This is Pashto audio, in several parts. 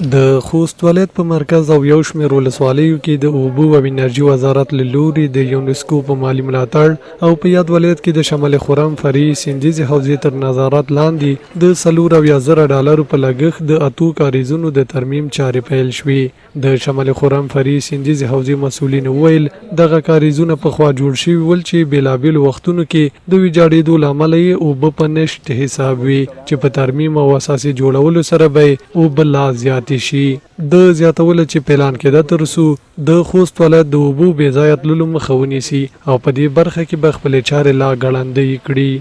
د خوست ولایت په مرکز او یو شمېر ولسوالیو کې د اوبو او انرژي وزارت له لوري د یونسکو په مالي ملاتړ او په یاد ولایت کې د شمال خرم فرعي سیندیزې حوزې تر نظارت لاندې د 74,000 ډالرو په لګښت د اتو کاریزونو د ترمیم چارې پیل شوې. د شمال خرم فرعي سیندیزې حوزې مسؤلینو وویل، دغه کاریزونه پخوا جوړ شوي ول چې بېلابېلو وختونو کې د ویجاړېدو له امله یې اوبه په نشت حساب وې چې په ترمیم او اساسي جوړولو سره به یې اوبه لا زیاتې شي. ده زیاتوله چې پلان کې ده تر څو د خوست ولایت د اوبو بې ځایه تللو مخه ونیسي او په دې برخه کې به خپلې چارې لا ګړندۍ کړي.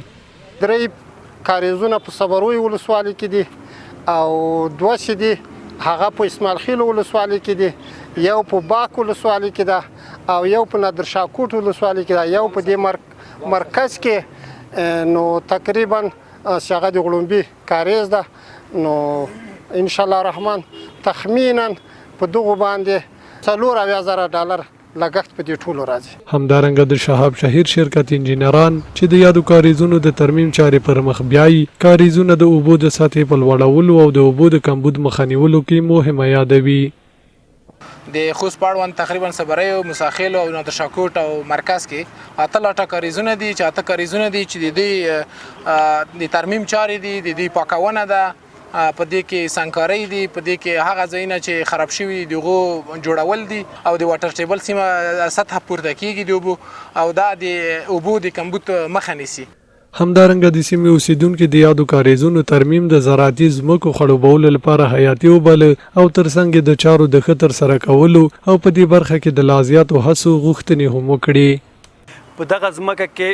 درې کاریزونه په صبروی ولسوالۍ کې دي او دوه چې دي هغه په اسماعیل خیل ولسوالۍ کې دي، یو په باک ولسوالۍ کې ده او یو په نادرشاه کوټ ولسوالۍ کې ده، یو په دې مرکز کې. نو تقریبا چې هغه د غړومبي کاریز ده، نو ان شاء الله الرحمن تخمینا په دغو باندې 74,000 ډالر لګښت په دې ټولو راځي. همدارنګه د شهاب شهیر شرکت انجینران چې د یادو کاریزونو د ترمیم چارې پر مخ بیايي، کاریزونه د اوبو د سطحې په لوړولو او د اوبو د کمبود مخه نیولو کې مهمه یادوي. د خوست په اړوند تقریبا صبریو، موسی خېلو او نادرشاه کوټ او مرکز کې اته لاټه کاریزونه دي چې اته کاریزونه دي چې د دوی د ترمیم چارې دي، د دوی پاکونه ده، په دې کې سنګکارۍ دي، په دې کې هغه ځایونه چې خراب شوي دي د هغو جوړول دي او د واټر ټیبل سیمه سطح پورته کیږي د اوبو او دا د اوبو د کمبود مخه نیسي. همدارنګه د سیمې اوسېدونکي د یادو کارېزونو ترمیم د زراعتي ځمکو خړوبولو لپاره حیاتي وباله او ترڅنګ یې د چارو د ښه ترسره کولو او په دې برخه کې د لازیاتو هڅو غوښتنې هم وکړې. په دغه ځمکه کې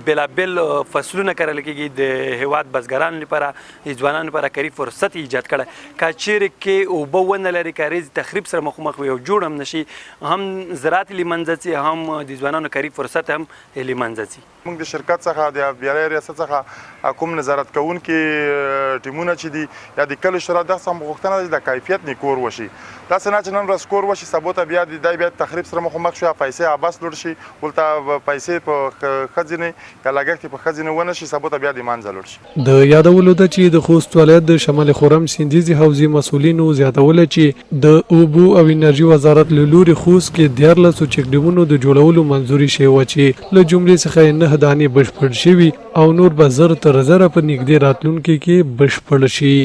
بېلابېل فصلونه کرل کېږي، د هېواد بزګرانو لپاره، د ځوانانو لپاره کاري فرصت ایجاد کړی. که چیرې کې اوبه ونه لري، کاریز تخریب سره مخامخ وي او جوړ هم نشي، هم زراعت له منځه ځي، هم د ځوانانو کاري فرصت هم له منځه ځي. موږ د شرکت څخه د اف بي ار ریاست څخه کوم نظارت کوونکي ټیمونه چې دي یا د کلي شورا دغه څخه غوښتنه ده چې د کیفیت نه کور وشي، داسې نه چې نن ورځ کور وشي سبا ته بیا د دی بیا تخریب سره مخامخ شي یا پیسې عبث لوړ شي، ولته پیسې په ښه ځینې یا لګښت یې په ښه ځینې ونه شي سبا ته بیا د منځه لوړ شي. د یادولو ده چې د خوست ولایت د شمال خرم سیندیزې حوزې مسؤلینو زیاتوله چې د اوبو او انرژي وزارت له لوري خوست کې دیارلسو چکډیمونو د جوړولو منظوري شوې وه چې له جملې څخه یې نهه دانې بشپړ شوي او نور به زر تر زره په نږدې راتلونکي کې بشپړ شي.